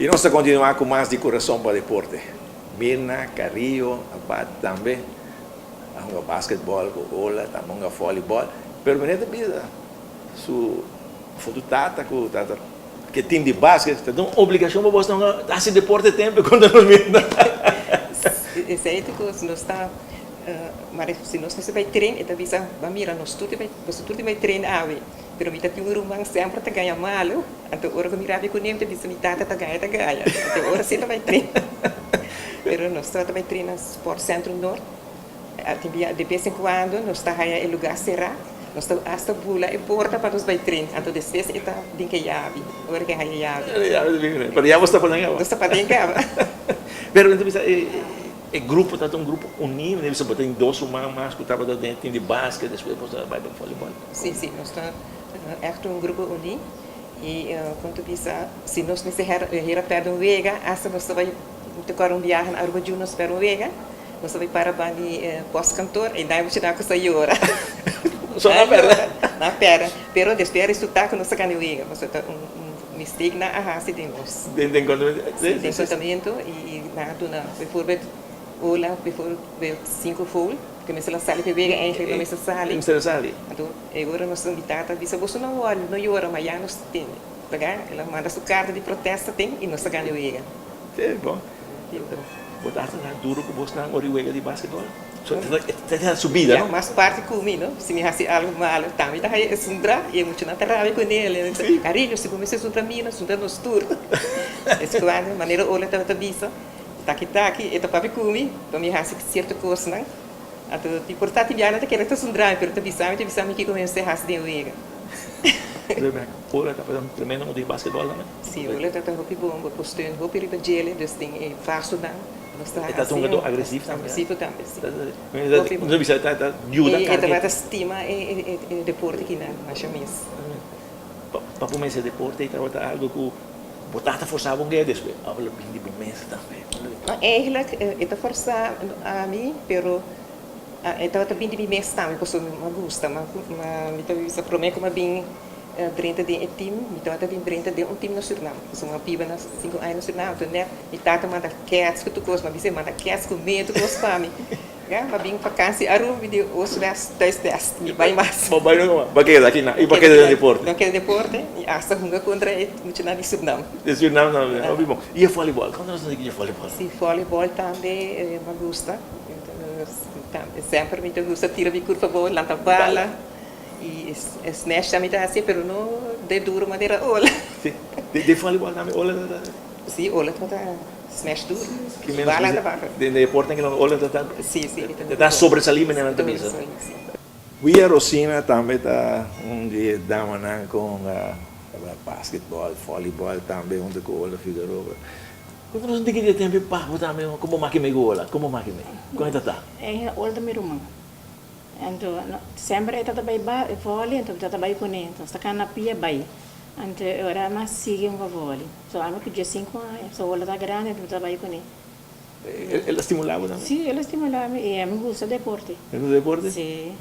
Y nos ta continua cu mas di Curason pa Deporte. Mirna Carrillo a bat tambe, a hunga basketball cu Ola, tambe a hunga volleyball. Pero meneer ta bisa su foto tata cu tata ke team di basket ta un obligacion pa bos ta hunga haci deporte tempo contra nos Mirna. Esey ta cos nos ta mara si nos mester bay train e ta bisa ba mira nos tur ta bay boso tur ta bay train awe. Pero mi ta tin un ruman semper ta gaña malu, anto ora ku mi rabia kuné mi ta bisa mi tata ta gaña ta gaña, anto ora si ta bai trena. Pero nos tabata bai trena Sport Centrum Noord, tin bia de bes en kuando nos ta haya e lugá será, nos ta asta bula e porta pa nos bai tren, anto despues e ta bin ke yabi, ora ke haya yabi. Pero ya bo sta paden kaba. Nos ta paden kaba. Pero mi ta bisa e grupo tabata un grupo uní, mi ta bisa bo tin dos ruman mas ku tabata den e tim di basket, despues bo ta bai pa volleyball. Sí, sí, nos ta ègt un grupo uní i kon ta bisa si nos mester hera pèrdè un wega, asta nos ta bai ta kòrda un biaha na Aruba Juniors pèrdè un wega, nos ta bai para ban di pòstkantor i nan muchanan ku sa yora. So nan a pèrdè? Nan a pèrdè, pero despues a resultá ku nos a gana e wega, pasobra ta un mistake nan a hasi den nos. Den kontamentu? Sí, den kontamentu i nan a duna bivoorbeeld Ola bivoorbeeld sinku foul. Ke mester a sali p'e wega eigenlijk no mester sali. Mester a sali. Anto e ora nos mi tata a bisa boso no wòri, no yora, ma ya nos tene. Paga el a manda su karta di protesta ten i nos a gana e wega. Te bon. Bo tata ta duro ku bosnan ora e wega di basketbòl? So ta ta su bida no? Ya, mas parti ku mi no. Si mi hasi algu malu tambe ta haya e zundra i e muchanan ta rabia ku nel. E ta bisa, Cariño, si bo mester zundra mi no, zundra nos tur. Eskuando manera Ola tabata bisa. Taki taki e ta papia ku mi pa mi hasi sierto kosnan. Anto di por ta tin biaha nan ta kere ta zundra mi pero ta bisa mi ta bisa mi kiko mi mester hasi den wega. Ola tabata un tremendo mundo di basketball tambe? Si, Ola tabata hopi bon, bo por steun hopi riba djele, dus den e pasonan nos ta E tabata un hungador agresivo tambe? Agresivo tambe, si. Hopi bon. E tabata yuda E tabata stima e deporte kinan masha mes. Pa bo mester deporte e tabata algo ku Bo tata forsa bo un despues of lo bin di bo mes tambe? No, eigenlijk e ta forsa ami, pero e tabata bin di mi mes tambe pasobra mi a gusta. Ma mi ta bisa prome ku mi a bin drenta den e team, mi tabata bin drenta den un team na Surinam. Pasobra mi a biba na sinku aña na Surinam, anto nèt mi tata manda kèts ku tur kos, mi a bisa e manda kèts ku medu kos pa mi. Ya, mi a bin vakansi Aruba, mi di oost west thuis best, mi bai mas. Bo bai nunca mas, bo a keda aki na, i bo a keda den deporte. Mi a keda den deporte i hasta hunga kontra e muchanan di Surinam. Di Surinam tambe, hopi bon. I e volleyball, kon nos ta sigui e volleyball? Si, volleyball tambe mi a gusta, semper mi ta gusta tira mi kurpa abou, lanta bala i smash tambe mi ta hasi, pero no den duro manera ola. Si, den volleyball tambe ola ta. Si, ola ta. Smash duro. Bala ta baha. Den deporte nan ola ta Si, si. Ta sobresalí manera nan ta bisa. Wia Rosina tambe ta un di e damanan ku hunga basketball, volleyball tambe huntu ku Ola Figueroa. Kon nos diki di e tempu e papu tambe komo maki mei ku Ola? Komo maki mei? Kon e ta ta? Ola ta mi ruman. Anto semper e ta bai volley anto mi ta bai kuné. Nos ta kana pia bai. Anto e ora mas sigui un voli. So ami ku diesinku aña, so ora ta grandi anto mi ta bai kuné. El a stimulá bo tambe? Sí, el a stimulá mi i ami gusta deporte. El gusta deporte? Sí.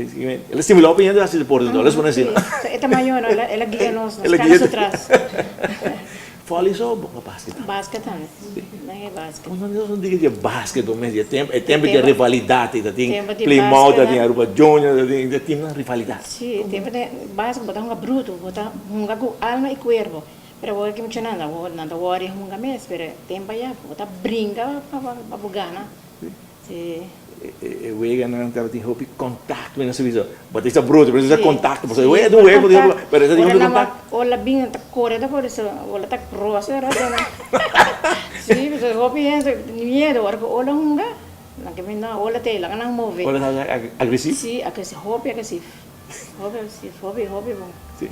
El a stimulá bo pa hende hasi deporte anto, el a pone asina. Sí, e ta mayor no, el a guia nos, nos kana su tras. Voli so bo hunga basket tambe? Basket tambe, nan e basket. Nos no diga di e basket bo mes, e tempo e tempo di rivalidat ta tin Plymouth ta tin Aruba Junior ta tin e teamnan rivalidat. Si, e tempo di basket bo ta hunga bruto, bo ta hunga ku alma i kuerpo, pero awor ki mucha nan nan ta wòri hunga mes, pero e tempo aya bo ta bringa pa bo gana. Si. E weganan tabatin hopi kontakto mi no sa bisa bo ta bisa bruto pero ta bisa kontakto pasobra e wega ta un wega pero ta tin hopi kontakto. Ora bin nan ta kore ta kore so ora ta rosa rosa nan si pasobra hopi hende tin miedo ora ku ola hunga nan ke mira ola ta laga nan move. Ola ta agresivo? Si agresivo hopi agresivo hopi agresivo hopi hopi bon. Si.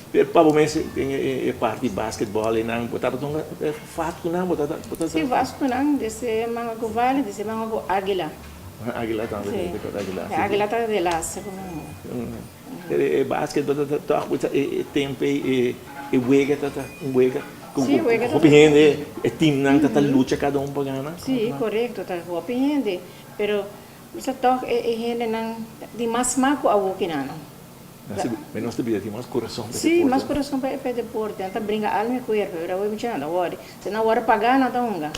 Pero pa bo mes den e parti basketball einan bo tabata hunga vat ku nan bo tabata bo tabata. Si vas ku nan desde manga ku vale desde manga ku aguila. Aguila tambe si te kòrda aguila. Si aguila ta de laatste ku mi hunga. Pero e basket bo tabata tòg bo ta e tempu ei e wega tabata un wega ku hopi hende e teamnan tabata lucha kada un pa gana. Si korekto ta hopi hende pero bo sa tòg e hendenan di mas smak ku awokinan. Nos ta bira tin mas kurason pa deporte. Sí, mas kurason pa e deporte. Nan ta bringa alma i kuerpo, pero awor mucha nan ta wòri. Si nan wòri pagá nan ta hunga.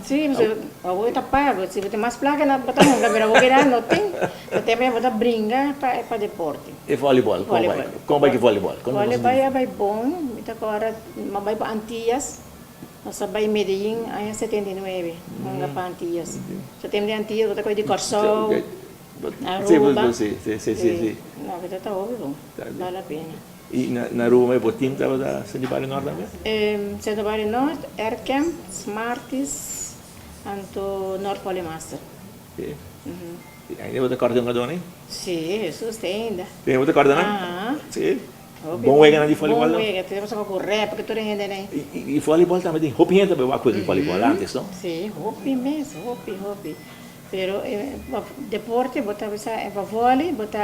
Sí, pasobra awor ta pago. Si bo tin mas plaka nan bo ta hunga, pero awor keda no tin. Ta tempu ya bo ta bringa pa pa deporte. E volleyball, kon bai? Kon bai ki volleyball? Volleyball a bai bon. Mi ta kòrda mi a bai pa Antillas. Nos a bai Medellin aña 79, hunga pa Antillas. So tempu di Antillas bo ta kohe di Kòrsou. Aruba. Sí, sí, sí, sí, sí. No, que ta hopi bon. Vale la pena. Y na Aruba e bo team tabata Centro Barrio Norte tambe? Centro Barrio Norte, Aircamp, Smarties, anto North Volley Master. Sí. Y ainda bo ta corda un adoni? Sí, Jesus te ainda. Te bo ta corda nan? Aha. Sí. Bon wega nan di volleyball. Bon wega, te bo cu rep cu tur hende nan. Y volleyball tambe tin hopi hende ta wak wega di volleyball antes, no? Sí, hopi mes, hopi, hopi. Pero pa deporte bo ta bisa pa volley bo ta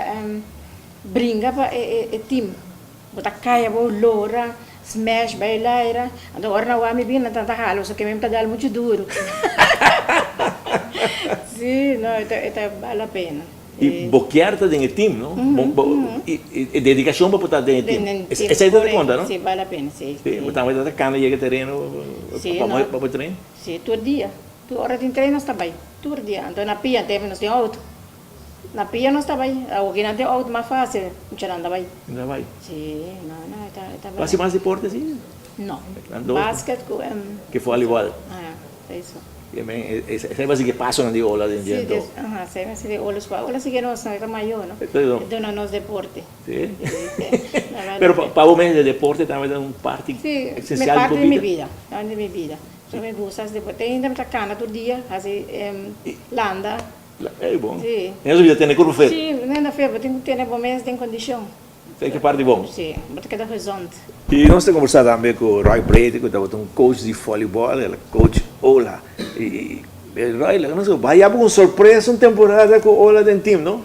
bringa pa e team. Bo ta cay abou lora, smash bay laira. Anto ora nan wak mi bin nan ta hala pasobra mi ta dal mucho duro. Si no e ta bal la pena. Y bo kier ta den e team no? E dedicacion pa por ta den e team. Esey ta conta no? Si bal la pena si. Si bo tambe ta cana yega tereno pa bo train? Si tur dia. Tur ora tin tren nos ta bai, tur dia. Anto na pia tempu nos tin auto. Na pia nos ta bai. Awoki nan tin auto mas facil, muchanan ta bai. Nan ta bai? Si, no, no, e ta, e ta bai. Bo hasi mas deporte si? No. Basket ku. Ke volleyball? Ah, esei so. Esei bo a sigui pasonan di ola den dje anto? Si, aha, esei mi a sigui ola. Ola sigui nos, no, e ta mayor, no? E duna nos deporte. Si. Pero pa bo mes e deporte tambe ta un parti esencial di bo bida? Si, mi parti di mi bida. So mi gusta hasi deporte. Te ainda mi ta cana tur dia, hasi landa. Ey bon. Si. En eso bida tene curpa fit. Si, nenda fit. Bo tin cu tene bo mes den condicion. Esey ta parti bon. Si, bo ta keda gezond. Y nos ta conversa tambe cu Roy Brady cu tabata un coach di volleyball, el a coach Ola. Y Roy, laga nos bay ya bo un sorpresa un temporada cu Ola den team, no?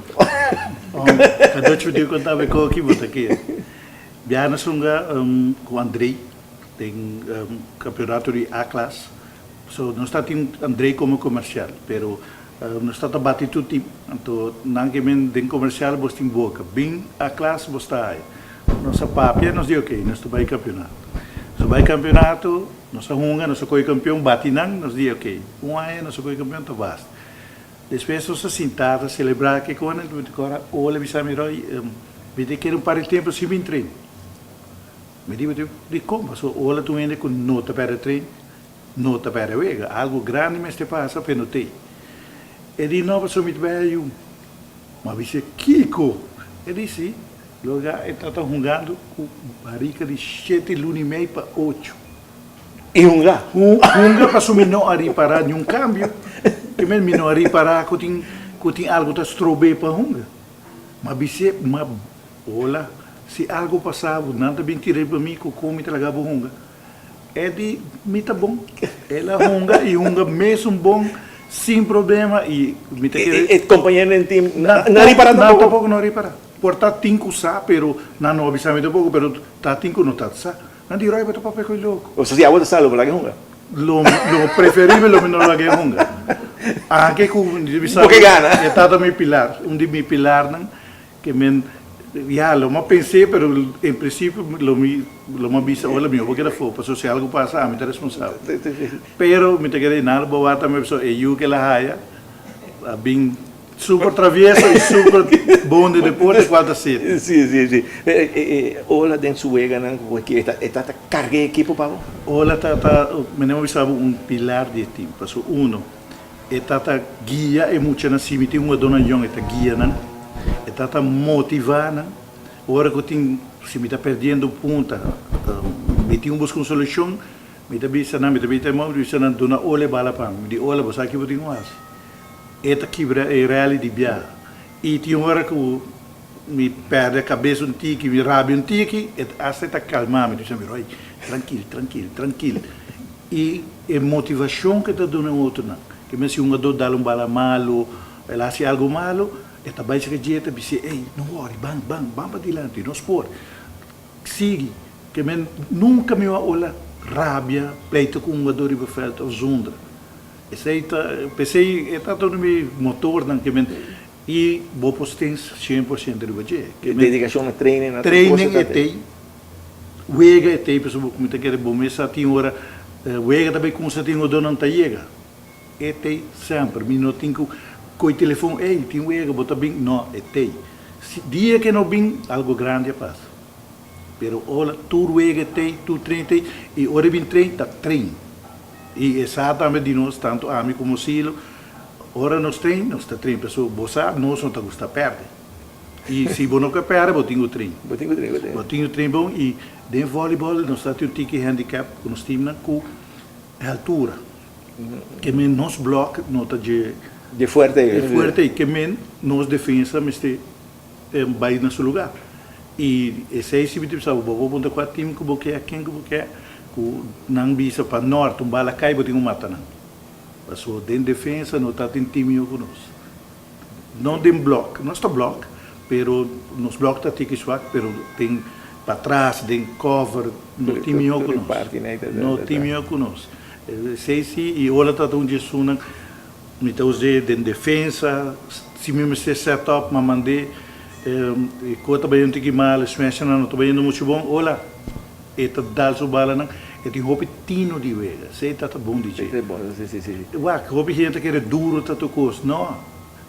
Cadochi bo tin cu conta mi coki bo ta kier. Biaha nos hunga cu Andrey. Den campeonato di A-klas. So nos ta tin Andrey como comercial, pero nos ta ta bati tur team. Anto nan ke men den comercial bos tin boca. Bin A-klas bos ta haya. Nos a papia, nos di ok, nos ta bay campeonato. Nos a bay campeonato, nos a hunga, nos a coge campeon, bati nan, nos di ok, un aña nos a coge campeon ta basta. Despues nos a sinta ta celebra ke con, mi ta cora Ole bisa mi Roy, mi ta kere un par di tempo sin bin train. Mi di, Dikon? Pasobra ora ta un hende ku no ta pèrdè tren, no ta pèrdè wega. Algu grandi mester pasa pa e no t'ei. E di, No, pasobra mi ta bai ayu. Mi a bis'é, Kiko? E di, Si. Loga e tabata hungando ku barika di shete luna i mei pa ocho. I hunga? Hunga pasobra mi no a ripará niun kambio. Ke men mi no a ripará ku tin ku tin algu ta strob'é pa hunga. Mi a bis'é, Ma Hola, si algo pasa bo, nan ta bin tira riba mi ku kon mi ta laga bo hunga. E di, Mi ta bon. El a hunga i hunga mesun bon, sin problema i mi ta kere. E kompañero den team no a ripara tampoco? Nan tampoco no a ripara. Por ta tin ku sa, pero nan no a bisa mi tampoco, pero ta tin ku no ta sa. Nan di, Roy, bo ta papia ku e loko. Osea, si abo ta sa, lo bo laga e hunga? Lo lo preferibel lo mi no laga e hunga. Anke ku mi bisa, Bo ke gana. E tata mi pilar, un di mi pilarnan. Ke men, ya, lo m'a pens'é, pero en principio lo mi lo m'a bisa ora mi no por keda afó, pasobra si algo pasa ami ta responsabel. Pero mi ta kere nada bo wak tambe pasobra e yu ke el a haya a bin super travieso i super bon den deporte kual ta sete. Si, si, si. Ola den su weganan ku e ta e ta karga e ekipo pa bo? Ola ta ta, mi no a bisa bo un pilar di e tim, pasobra uno, E ta ta guia e muchanan, si mi tin un adónan yòn e ta guia nan, e ta ta motivá nan. Ora ku tin, si mi ta perdiendo punta, mi tin un buska un solushon, mi ta bisa nan, mi ta bita e mò, mi ta bisa nan duna ola e bala pa mi. Mi di ola bo sa ki bo tin ku hasi. E ta kibra e rèli di biaha. I tin ora ku mi pèrdè kabes un tiki, mi rabia un tiki, e asta e ta kalmá mi, ta bisa mi, Roy, trankil, trankil, trankil. I e motivashon ku e ta duna e otronan. Ke men si un hungadó dal un bala malu, el hasi algu malu, e ta bai serka dje, e ta bis'é, Ey, no wòri, ban, ban, ban padilanti, nos por. Sigui. Ke men nunka mi wak ola rabia, pleita ku un hungadó riba vèlt òf zundra. Esei ta, p'esei e ta duna mi motornan, ke men. I bo por tin 100% riba dje. E dedikashon na training na tur Training kos e ta tei, wega e tei pasobra bo ta kere bo mes sa tin ora wega ta bai kumsa tin odonan ta yega. E tei semper, mi no tin ku koi telefon ey tin wega bo ta bin, no e tei. Si dia ke no bin algo grandi a pasa. Pero ora tur wega e tei, tur train e tei i ora e bin train ta train. I e sa tambe di nos tantu ami komo Silo. Ora nos train, nos ta train pasobra bo sa nos no ta gusta perde. I si bo no ke perde bo tin ku train. Bo tin ku train, bo tin. Bo tin ku train bon i den volleyball nos ta tin un tiki handicap ku nos teamnan ku e altura. Ke men nos blok no ta dje. Dje fuerte ei. Dje fuerte ei. Ke men nos defensa mester bai na su lugar. I esei si mi ta bisa bo, bo por puntra kua team ku bo ke, ken ku bo ke, ku nan bisa pa nort un bala kai bo tin ku mata nan. Paso den defensa no ta tin timio ku nos. No den blok, nos ta blok, pero nos blok ta tiki swak, pero den patras, den cover, no tin mihó ku nos. No tin mihó ku nos. Esei si, i ora ta ta un dje esunnan, mi ta us'é den defensa, si mi mester set up, mi a mand'é, e kos ta bayendo tiki mal, e smashnan no ta bayendo muchu bon, ola. E ta dal su balanan, e tin hopi tino di wega. Esei ta ta bon di dje. Esei bon, si, si, si. Wak, hopi hende ta kere duro ta tur kos. No,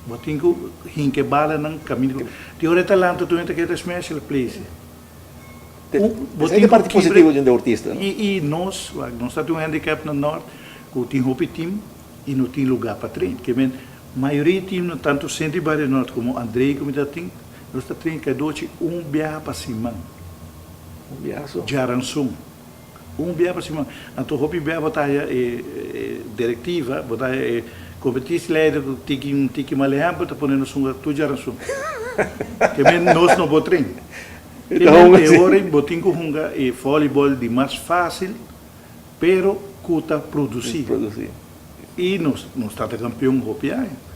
bo tin ku hinka e balanan kaminda ku. Tin ora e ta lanta tur hende ta kere ta smash el place. Bo tin ku parti positivo di un deportista, no? I, i nos, wak, nos ta tin un handicap na Nort ku tin hopi team i no tin luga pa train. Ke men, mayoria di teamnan, tantu Sentry Barrio Nort komo Andrei ku mi ta tin, nos ta train kadochi un biaha pa siman. Un biaha so. Djaranson. Un biaha pa siman. Anto hopi biaha bo ta haya e directiva, bo ta haya e competitieleider ku tiki un tiki mal ehempel ta pone nos hunga tur djaranson. Ke men nos no por train. Ke men e ora bo tin ku hunga e volleyball di mas facil pero ku ta produci. I nos nos tata campeon hopi aña.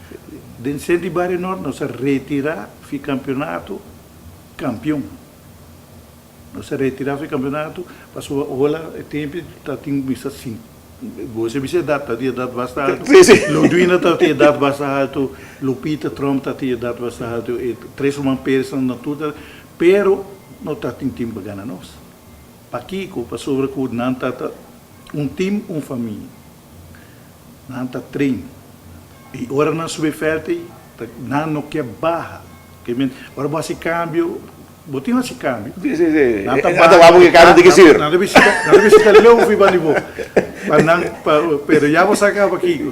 Den Senti Barrio Nort nos a retira fi campeonato campeon. Nos a retira for e campeonato pasobra ola e tempo ta tin misa sin bo sa bisa edad ta tin edad basta alto Ludwina ta tin edad basta alto Lupita Tromp ta tin edad basta alto e tres ruman Perez nan nan tur ta pero no ta tin team pa gana nos pakiko pasobra ku nan ta ta un team un famia nan ta train i ora nan subi veld ei ta nan no ke baha. Ke men, ora bo hasi kambio, bo tin hasi kambio. Si, si, si. Nan ta Nan ta wak bo ke kambio tin ke sir. Nan ta bisita, nan ta bisita leu fi bandi bo. Pa nan, pa, pero ya bo sa kaba kiko.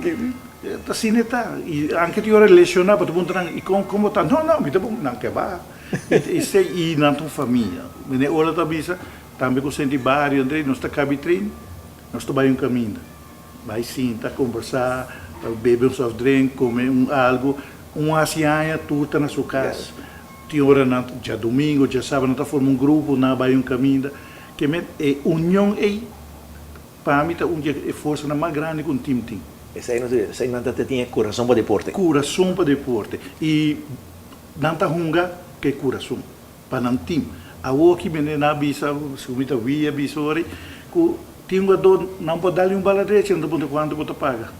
Ta asina e ta. I anke tin ora lesiona, bo ta puntra nan, i kon, kon bo ta? No, no, mi ta bon. Nan ke baha. I, i se, i nan ta un famia. Mene ora ta bisa, tambe ku senti bario, André, nos ta kabi tren, nos ta bai un kaminda. Bai sinta, kombersá, bebe un soft drink, kome un algu. Un hasi aña tur ta na su kas. Tin ora nan djadumingu, djasabra nan ta forma un grupo, nan a bai un kaminda. Ke men e union ei pa mi ta un di e forsanan mas grandi ku un tim tin. Esei no esei nan ta tin e kurason pa deporte. Kurason pa deporte. I nan ta hunga ku e kurason pa nan tim. Awoki mende nan a bisa, segun mi ta wii a bisa ora ei, ku Tin jugador nan por dal un bala drecha nan ta puntra cuanto bo ta paga.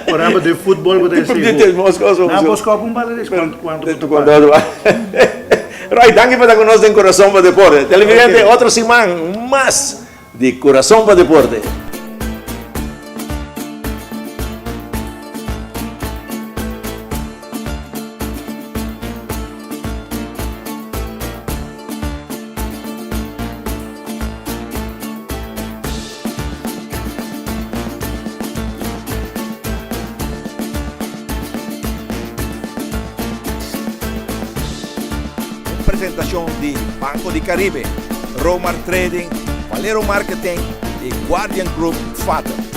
Por ehempel den futbol bo ta hasi bo. Nan por scopa un bala drecha cuanto cuanto bo ta paga. Roy danki pa ta cu nos den Corazon pa Deporte. Televidente otro siman mas di Corazon pa Deporte. Un presentacion di Banco di Caribe, Romar Trading, Valero Marketing y Guardian Group Vater.